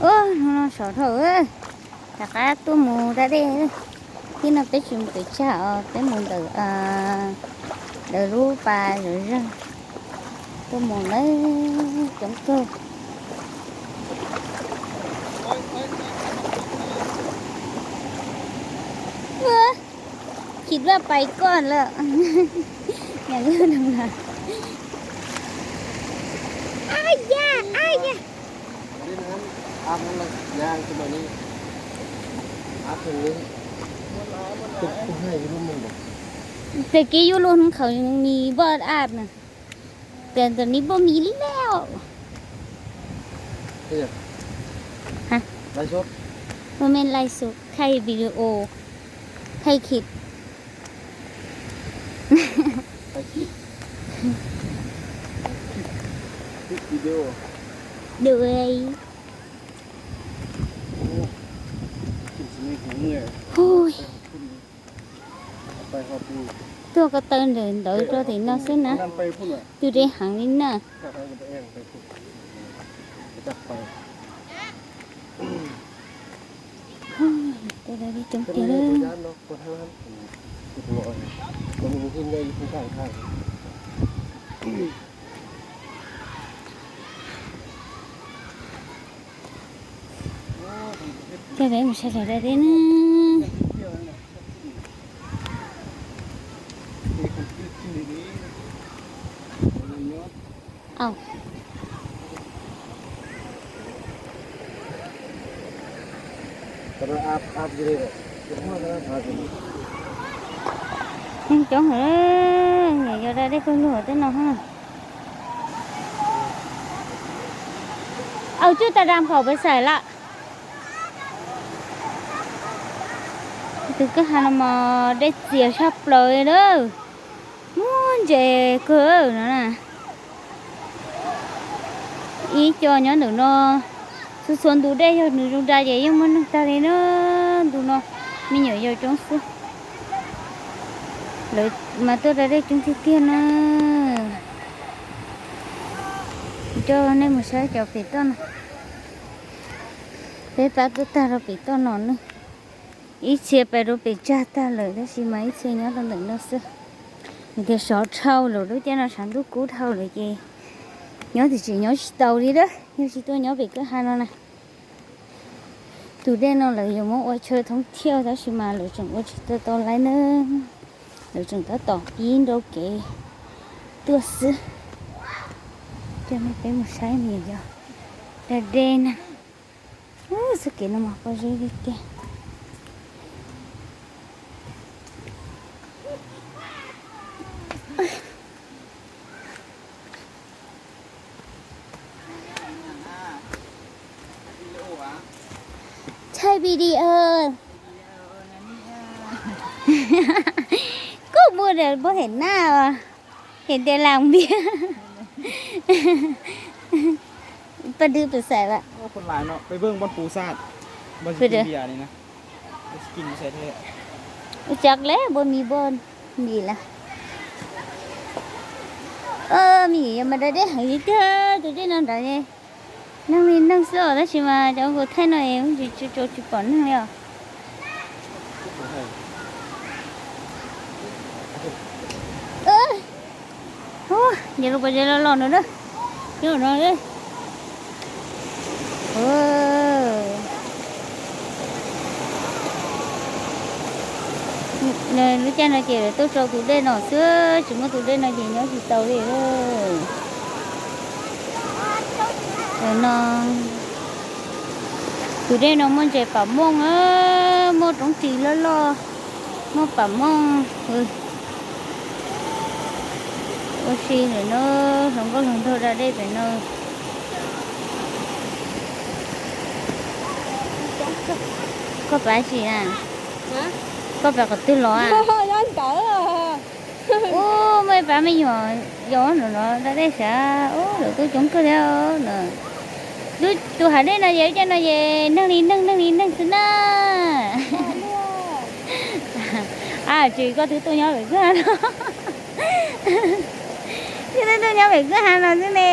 Ub, hnub no sov dhau, rov qab tuaj mus da dej. Tib no peb tsis mus pem tsag os, peb mus ntawm, ntawm lub pas zom zaws. Tuaj mus lawm, coob kawg. Ua, chim vaj pais koj lawm. Nyam lub doo los. Ab ya, ab ya. Tes kev yuav luag hnub qhauv ni npoj ab na. Tes ntawm ni npoj mi leo. Hais, ua me lais xus khai video, khai khit. Khai khit. Video. Được. Ui. Tuaj ko taw ntawm ntawd rau tim no xwb na. Tus deb heev li na. Tej da dej coob tiag. Coj peb mus saib daim da dej na. Au. Neeg coob heev, yog da dej kawg lug tej no. Au, coj tas dam khom pes xaim lawm. Tus kwj ha no mas dej txias tshaj plaws li lawm. Muaj ntses kawg no na. Ib co nyob ntawm no, txhua txhua ntu dej yog nws zoo da ces yeej muaj neeg tag li na. Ntu no me nyuam yaus coob xwb. Lawv mas tuaj da dej coob tiag tiag na. Coj nej mus saib cov pem toj no. Peb pab tuaj tag rau pem toj no na. Ib txhia pais rau pem tsag tag lawm tab sis mas ib txhia nyob rau ntawm no xwb. Nws tias sov dhau lawm, lub caij no tshav ntuj kub dhau lawm ces nyob twb tseem nyob tsis tau li lawm, yog tsis tuaj nyob pem kwj ha no na. Tus dej no lawv yuav muab ua chaw thoob thiaj tab sis mas lawv tseem ua tsis tau tau li na. Lawv tseem tab tom pib nrau kev tuaj xwb. Coj nej peb mus saib me nyuam yaus da dej na. Ub, txoj kev no mas pob zeb li tiag. Thaij video. Kuj muaj poj hem naj os, hem tias lam npias. Paj dwb pes xaim lawm. Ua cas le npoj mi npoj mi lawm. Me nyuam yaus mas da dej heev li tiag, tus dej no nrad neeg li neeg xwb os, tab sis mas cov nkaus thaij no es tsis tshua tsis pom neeg li os. Ces lub pob zeb loj loj no na, nyob no. Lub caij no ces tuaj tso tus dej no xwb, tsis muaj tus dej no ces nyob tsis tau li. No, tus dej no muaj ntses pam mooj, muaj roob ris loj loj, muaj pam mooj. Ua si lawm no, hluas nkauj hluas nraug da dej pem no. Koj pab tsis na? Koj pab qhov twg los a? Ub, muaj ib pab me nyuam yaus no da dej sav, ub, lawv kuj coob kawg thiab no. Tus hav dej no ces ua cas no ces neeg li neeg, neeg li neeg xwb na. A, tsis koj twb tuaj nyob pem kwj ha no. Koj twb tuaj nyob pem kwj ha no xwb ne.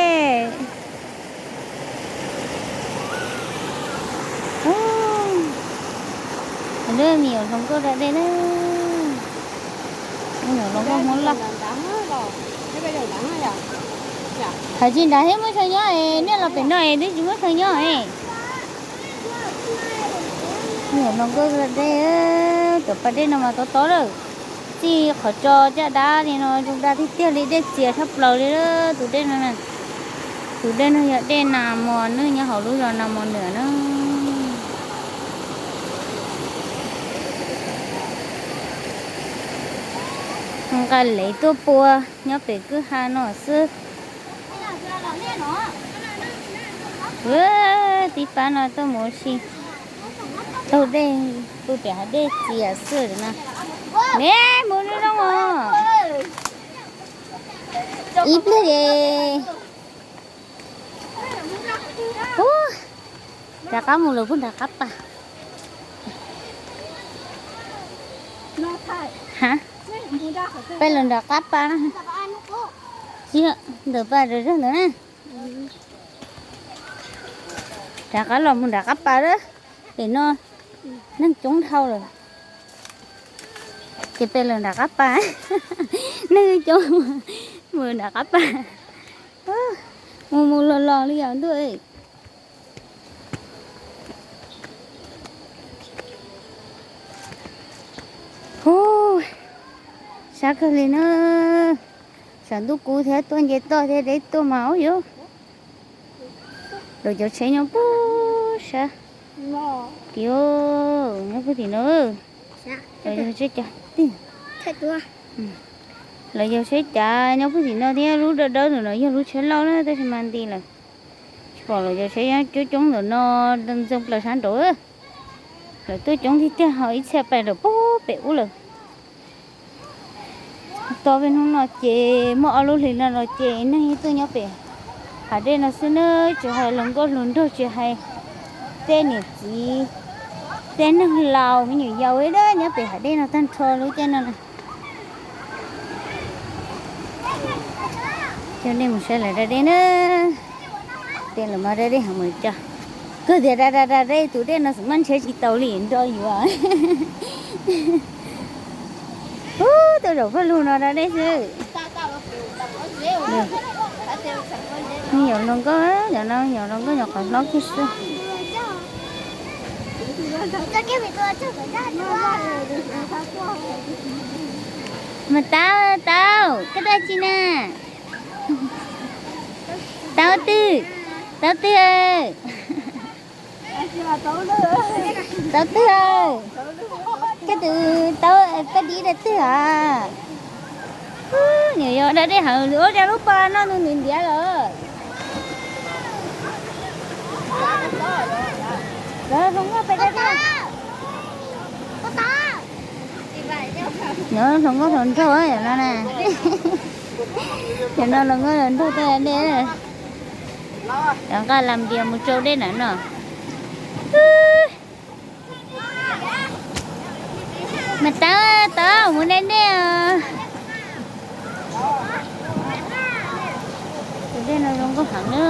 Lawv me nyuam hluas nkauj da dej na. Me nyuam hluas nkauj Hmoob Lauj. Hais tsis nrad thiab muab sau nyob es nej los pem no es twb tsis muab sau nyob es. Me nyuam hluas nkauj da dej, cov pas dej no mas tob tob lawm. Txij qhov tso caj dab li no zoo daj tiag tiag li, dej txias tshaj plaws li tus dej no. Tus dej no yog dej Nas Mos, nws nyob hauv lub zos Nas Mos Nwm na. Nqa lev tuaj pua nyob pem kwj ha no xwb. Tib pab no tuaj mus ua si taug dej, pw pem hav dej txias xwb no. Ne mus zoo os. Ib pliag es, ub, rov qab mus lawm puag nram qab pas. Ha, peb lawm nram qab pas na. Tsis, ntawm pas zog zog ntawd na. Rov qab los mus nram qab pas lawm. Pem no neeg coob dhau lawm. Ces peb lawm nram qab pas. Neeg coob mus nram qab pas. Mus mus los los li yam ntuj. Hu, sab kawg li na. Tshav ntuj kub thiab tuaj nce toj thiab deb tuaj mas ub yuv. Lawv cov tsheb nyob puag sab. Tiag, nyob puag tim no. Lawv yog tsheb cav tiag. Lawv yog tsheb cav nyob puag tim no thiab lub dawb dawb ntawm no yog lub tsheb lauj na, tab sis mas nti lawm. Tsis pom lawv cov tsheb coob coob ntawm no ntxeev plaws sab nraud. Lawv tuaj coob tiag tiag ho ib txhia pais lawm puag pem ub lawm. Tau peb hnub no ces muaj ob lub hlis no los ces neeg yeej tuaj nyob pem hav dej no xwb na, tsis hais hluas nkauj hluas nraug, tsis hais tej niam txiv, tej neeg laus me nyuam yaus nyob pem hav dej no tag nrho lub caij no na. Coj nej mus saib lawv da dej na. Tej lawv mas da dej heev mus coj. Kawg tias da da da dej, tus dej no xwb mas nrhiav tsis tau li nrog yuav. Ub, tuaj zaum paj lug no da dej xwb. Me nyuam hluas nkauj, cov no me nyuam hluas nkauj nyuam qhuav hlob kiag xwb. Mas Tau, Tau, koj tab tsi na? Tau twg? Tau twg? Tau twg? Koj tus Tau, koj dib da twg hos? Nws yog da dej heev, ua cas lub pas no nws ntiav ntiav lawm. Lawv hluas nkauj pes da dej. Nyob hluas nkauj hluas nraug no na. Cov no hluas nkauj hluas nraug tuaj da dej. Cov nqa lam dias mus tsau dej na no. Mas Tau, Tau mus da dej os. Tus dej no zoo nkauj heev na.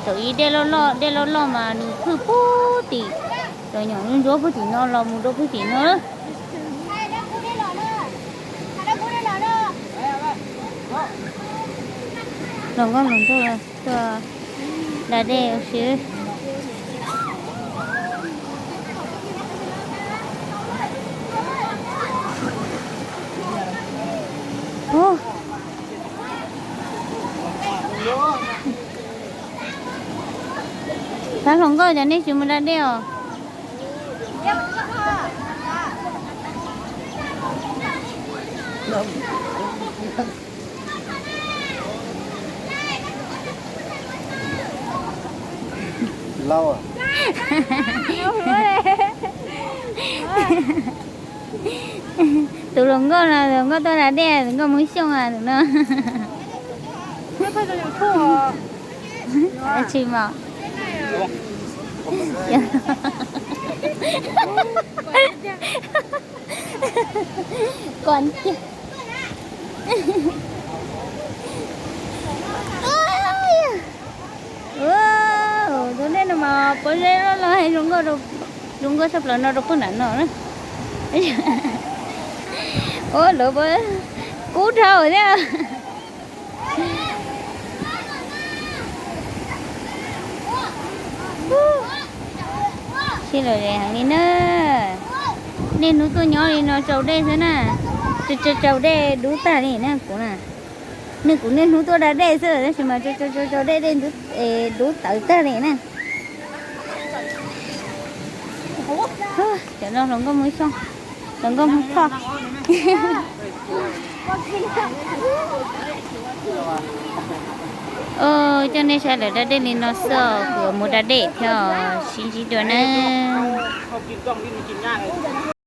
Thaum ub dej loj loj, dej loj loj mas nws phwj puag tim, cov nyuam ntsuab puag tim no los mus rau puag tim no. Hluas nkauj hluas nraug tuaj da dej ua si. Pab hluas nkauj, cov nej tsis mus da dej os? Tus hluas nkauj no, hluas nkauj tuaj da dej, hluas nkauj Hmoob Xyooj tus no. Tsis mas. Koj tiag. Tus dej no mas pob zeb loj loj, zoo nkauj, zoo nkauj tshaj plaws no rau puag nram no na. Ua luag kub dhau thiab. Sib lom zem heev li na. Niaj hnub tuaj nyob li no tsau dej xwb na. Tsau tsau dej dub tag li na kuv na. Niaj kuv niaj hnub tuaj da dej xwb tab sis mas tsau tsau tsau dej dej dub tawv tag li na. Cov no hluas nkauj Hmoob Xyooj, hluas nkauj Hmoob Thoj. Coj nej saib lawv da dej li no xwb os, kuv yuav mus da dej thiab os, sib ntsib dua na.